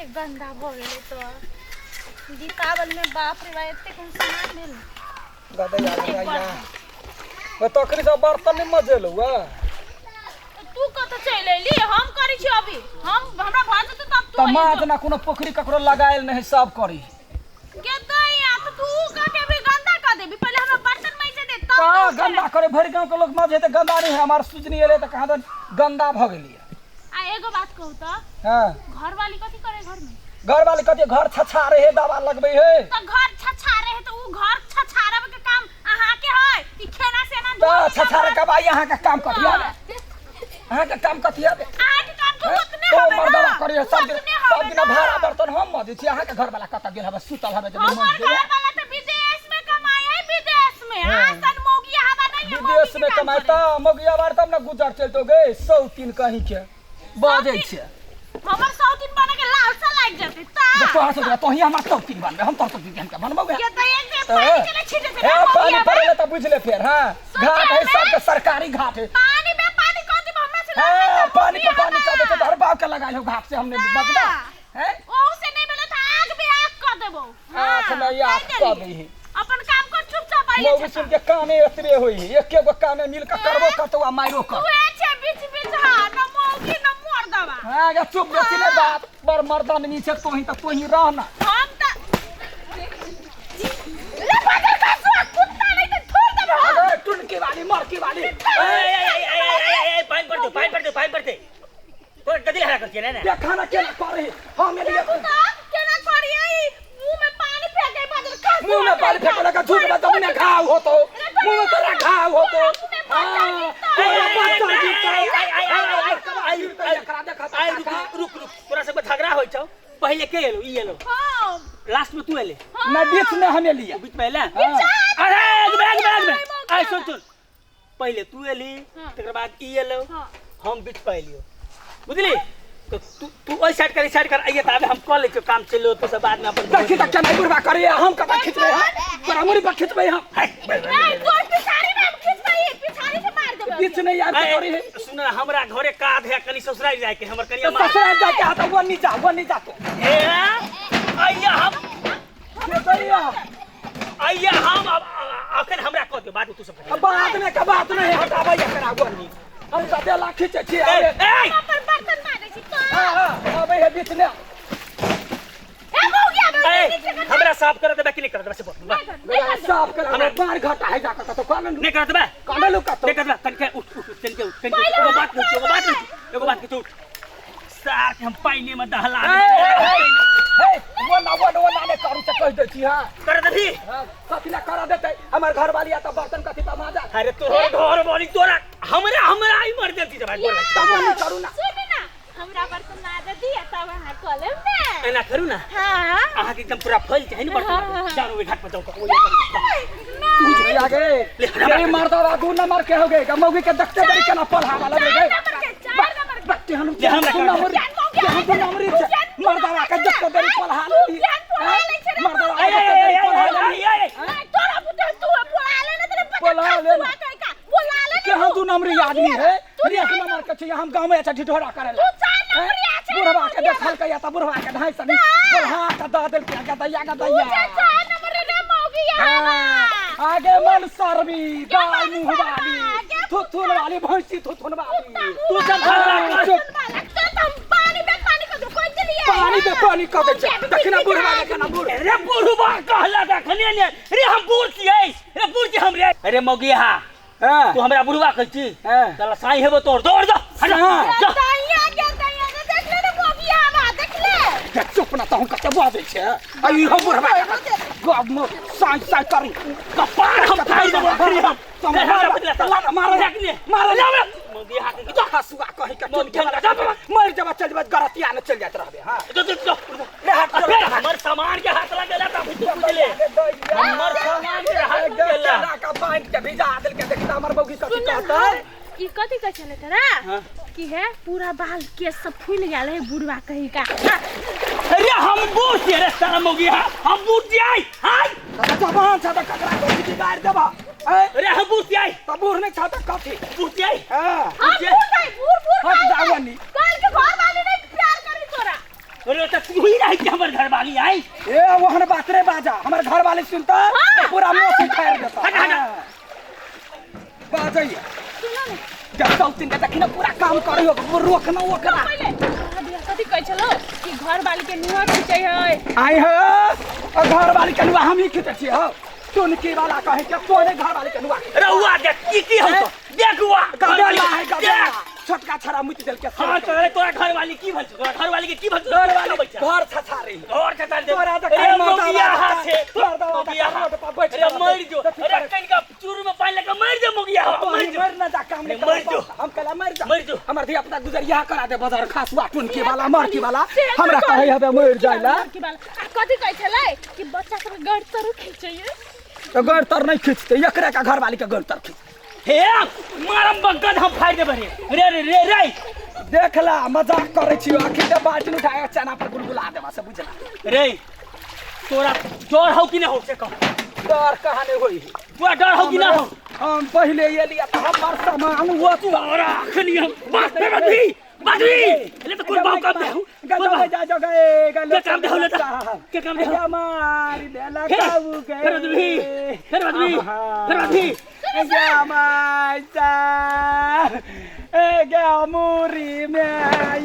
कते गंदा भऽ गेलै तऽ दीपावलीमे बाप रे बा एते कोन सामान भेल। गदैया गदैया ओ तखनी सब बर्तन नहि मजेलौ आ। तू कतऽ चलि अयली? हम करै छी अभी, हम हमरा भऽ जेतौ तब तू तऽ अइहे। माँ जेना कोनो पोखरि ककरो लगायल नहि है, सब करी के दैया तऽ तू कह के अभी गंदा कऽ देबी। पहिले हमरा बर्तन माइजे दे तब। कहाँ तू गंदा करे? भरि गाँव के लोग मजे तऽ गंदा नहीं है। हमार सुजनी एलै तऽ कहाँ दन गंदा भऽ गेलियै। आ एगो बात कहू तऽ? हाँ। घर वाली कथी करे घर में? घर वाली कथी घर छछा रहे, दवा लगबै है। तऽ घर छछा रहे तऽ उ घर छछारब के काम अहाँ के है कि खेना सेना तऽ धोबे के छछारे काम? के भाई, अहाँ के काम कथी हबे? अहाँ के काम कथी हबे? अहाँ के काम तो उतने तो हबे मर्दवा ना। करिए सब दिन। उतने सब हबे दिन ना। भाड़ा बर्तन हम मजै छी। अहाँ के घर वाला कतऽ गेल हबे? सुतल हबे जब हमर मन घर वाला तऽ विदेश में कमाए है, विदेश में। आसन मौगी हवा नहीं है। विदेश मौगी के में काम कमाए करे। तऽ मौगिया बार तब ने गुजर चलतो गे। सौ तीन कहीं के बजै छै। हमर सौतीन बने के लालसा लागि जेतै ता। जे तोहर से तोही हमर सौ तीन बनबे, हम तोहर सौ तीन हम के बनबौ गे? के तऽ एक दिन पानी के छीटे से ए पानी मौगी पड़े तऽ बुझ ले फेर। हाँ, घाट है सबके, सरकारी घाट है। पानी में पानी कह देब हमरा से। ए पानी पे पानी कर देते तोहर बाप के लगाइल हो घाट से हमने बचबा हैं। ओहू से नहीं भेलै तऽ आग में आग कऽ देबौ। आँख में आँख कऽ दीही। अपन काम कर, चुपचाप आइए। मौगी सुन के कामे एतबे होई है, एके गो कामे मिल के करबो करतो आ मारो कर। तू छै बीच बीच, हाँ न मौगी न मर्दवा। हाँ गे, चुप बेसी ने बात बड़ मर्दान नी छै। तोही तऽ तोही रह ना। हम तऽ ले बाजार का सुआ कुत्ता नहीं तऽ छोड़ देबो। अरे टुनकी वाली मरकी वाली। ए ए ए ए ए, पानि पड़तै, पानि पड़तै, पानि पड़तै। तोरा कथी हरा करছিयै ने? देखा ना केना करे हम एलियै। देखू तऽ केना करियै, मुंह में पानी फेंके बाजार खा। मुंह में पानी फेंके लगा, झूठ बता। मुंह में घाव होतो, मुंह में तोरा घाव होतो। हाँ, तोरा बच्चा गिरतो। आइ रुक रुक रुक, तोरा सबके झगड़ा होइ छौ। पहिले के एलो? ई एलो? हाँ। लास्ट में तू एले? ना, बीच में हम एलियै। बीच में एले? हाँ। अरे एक मिनट, एक मिनट, एक मिनट, आइ सुन सुन। पहिले तू एली, हाँ। तकर बाद ई एलो, हाँ। हम बीच पर एलियो, बुझली? तो तू तू ओहि साइड कर, ई साइड कर। आइए तऽ आबे हम कऽ लै छियौ काम। चलि तू सब बाद में अपन। देखी तऽ केना बुढ़बा करे। हम कतऽ खिचबै? हम तोरा मुड़ी पर खिचबै हम। नहीं, तोर पिछाड़ी में हम खिंचबै, पिछाड़ी से मार देबै। बीच नहीं आबि के करे है। सुन, हमरा घरे काज है, कनी ससुराल जाय के हमर कनिया। तो ससुराल जाके हाथ वो नहीं जा, वो नहीं जा तो। ए आइया हम भैया। आइया हम अब अखन हमरा कह दियो, बाद में तू सब अब बाद में के बात नहीं हटाबै एकरा। वो नहीं, हम तऽ देला खींचे छी। ए आबे। ए। हम अपन बर्तन मारै छी तो। हाँ हाँ, आबै है बीच में। ए मौगी आबै। ए, हमरा साफ कर देबे कि नहीं कर देबे से बोल। गया साफ कर, हमरा बार घाटा है जाकर तो कान नहीं कर देबे? कान लुका तो नहीं कर देबे? तनिके उठ उठ, तनिके उठ, तनिके। एगो बात कहै, एगो बात कहै, एगो बात कहै, उठ। सार के हम पाइने में दहला ए, ए, ए, हे, वो ना वो ना वो ना ने करू तऽ कहि दै छी। हाँ। कर देबी? हाँ, कथी ला कर देतै? हमर घर वाली आ तऽ बर्तन कथी पर माजा? अरे तोहर घर वाली तोरा हमरा हमरा इमरजेंसी छै भाई, बोल। तब वो नहीं करू ना। सुन ना, हमरा बर्तन माजे दिया तब अहाँ कऽ लेब ने। एना करू ना। हाँ। अहाँके एकदम पूरा फैल छै ने बर्तन, जानो ओहि घाट पर जाउ तऽ ओहि तू आगे ले, हमरा ये मर्दवा दू नंबर के हो गए। मौगी के देखते देरी केना पढ़ावा लगे गए। नंबर के, चार नंबर के। बच्चे हम ले, हमरा दू नंबर के, हम दू नंबर छै। मर्दवा के देखते देरी पढ़ा लेली। ज्ञान पढ़ा लै छै रे। मर्दवा के देखते देरी पढ़ा लेली। नहीं, तोरा बुते तू बोला ले ना तेरे पता बोला ले ना। का बोला ले। के हम दू नंबरी आदमी है? एक नंबर के छै। हम गाँव में अच्छा ढिढोरा करे तू चार नंबरी आ छै। बुढ़वा के देखल के या त बुढ़वा के ढाई सनी पढ़ा के दऽ देल के गदैया तू गदैया। जे चार नंबर रे मौगी हाँ, आगे मन सरबी गाय मुँह वाली, आगे थुथुन वाली भैंसी, थुथुन वाली। तू सब झगड़ा कर। चुप। पानी में पानी कर दो कोई चलिए। पानी पे पानी कर दै छै। देखना बुढ़वा के केना बुढ़। अरे बुढ़वा कहला देखने ने रे, हम बूढ़ छियै रे, बूढ़ छी हम रे। अरे मौगी हा, हाँ। तू हमरा बुढ़वा कहै छी? हाँ। चल साई हेबो तोर, दौड़ जा, हट जा, हाँ। जा। दैया के दैया के देख ले रे मौगी आवा, देख ले। के चुप ना तहु कते बाजै छै। आ इहो बुढ़वा के गप म साई साई करी। कपार हम फाड़ि देबो अखनी हम। तुम मार मार रखने। मार ले मौगी हा के जा हसुआ कहि के मौगी हमरा जा बाबा। मर जब चल जब गरतिया न चल जात रहबे। हां। जा जा जा। ले हाथ। फेर हमर सामान के हाथ लगेला त अभी तू बुझले, हमर सामान के हाथ लगेला। का बांध के भिजा देल के देखता हमर बौगी कथी कहतै। ई कथी कहै छलै तोरा कि है पूरा बाल केस सब फूल गेल है बुढ़वा कही का? अरे हम बूढ़ छियै रे सारा मौगी हा, हम बूढ़ छियै हाय। जबान छ त ककरा को बिगाड़ देबा ए? अरे हम बूढ़ छियै। त बूढ़ नै छ त कथी? बूढ़ छियै। हां। हम बूढ़ भाई, बूढ़ बूढ़। हट जावनी। कल के घर वाले नहीं प्यार करी तोरा। अरे त तू ही रही हमर घरवाली आई। ए ओहन बात रे बाजा, हमर घर वाले सुनता पूरा मुंह से फाड़ देता। हट, हट। बाजैया सुनो ने। जब सौतिन के देखी ना पूरा काम करे हो रोकना ओकरा। पहिले तोरा बियाह कथी कहै छलो कि घर वाली के नुआ खींचै है? आई हो, और घर वाली के नुआ हम ही खींचै छियै हो। टुनकी वाला कहे के तोरे घर वाली के नुआ खींच। रहुआ देख की की हम तो देखुआ गदेला है गदेला, देख। छोटका छड़ा मुति देल के। हाँ तो अरे तोरा घर वाली की भल छौ? तोरा घर वाली के की भल छौ? घर वाली घर छछारी घर छछारी दे। तोरा तऽ अरे काल्हि मरदा मोगिया बाबा हाथ छे। मरदा बाबा मोगिया काल्हि हाथ। मरदा बाबा बैठ अरे जा। मर जो। तऽ ठीक अरे है। कनिका चूरू में पानि लगा मर जो मोगिया हाथ, मर जो। मर ना जा काम नहीं मर जो। हम कहला मर जा। मर जो। हमर धिया पुता गुजरिया करा दे बाजार खासुआ टुनकी वाला मरकी वाला से तऽ हमरा कहै हबे मर जाइला। मरकी वाला। आ कथी कहै छलै कि बच्चा सब गड़ तर खींचै है? तो गड़ तर नहीं खींचते, एकरे का घर वाली के गड़ तर खींच। हे मारम बगद हम फाड़ देबै रे रे रे रे रे। देखला मजाक करै छियो, आखिर ते बाल्टीन उठा के चना पर गुलगुला देबा से बुझला। रे तोरा डर हौ कि ना हौ से कह? डर कहाँ नहीं होई? तोरा डर हौ कि ना हौ? हम पहिले एलिया त हमर सामान वो तोरा अखनी हम बात पे बदली बदली ले तो कोई बाप काम दे हूं। गजब जा जो गए गले के काम देहु ले त? के काम देहु? मारी देला फिर काबू गए। फिर बदली फिर बदली फिर बदली। गया माइसा ए गया मुरी में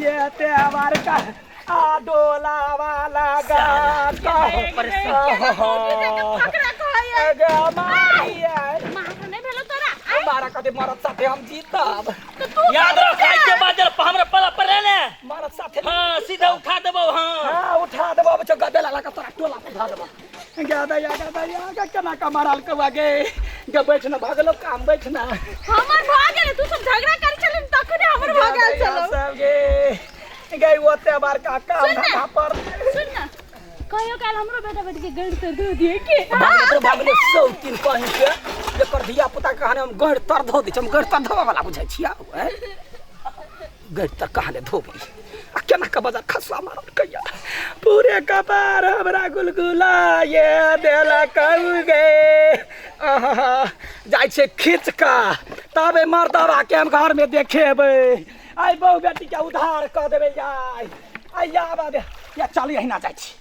ये त्योहार का आ डोला वाला गा का फकरा कहै है। गया मारिया माथा नहि भेलो तोरा? आँय? मारा कदे मरद साथे हम जीतब। तऽ तू याद रख आज के बाद जब हमरा पला पर ने मरद साथे हां सीधा उठा देबो। हां हां उठा देबो, अब गदेला लगा तोरा टोला पर धर देबो। गदा या गदा या गा केना का मारल कौआ गे गे बैठ ना भगलो काम बैठ ना। हमर भऽ गेलै, तू सब झगड़ा करै छलही तखने हमर भऽ गेल छलौ। सब गे गे ओते बार का काम सुन ना। धंधा पर। सुन ना, कहियो काल हमरो बेटा बेटी के गड़ तर धो दिए के? भागलो भागलो सौतिन कहीं के एकर धिया पुता के कहानी हम गड़ तर धो दै छी, हम गड़ तर धोबा वाला बुझाइ छियै। गड़ तर कहानी धोबी आ केना के बाजार खसुआ मारल कहिया पूरे कपार हमरा गुलगुला ये देला कहू गे। आहा, जाइ छै खींच का तबे मर्दवा के हम घर में देखेबै। आइ बहु बेटी के उधार कऽ देबै। आइ आइ आबा दे या चल एहिना जाइ छी।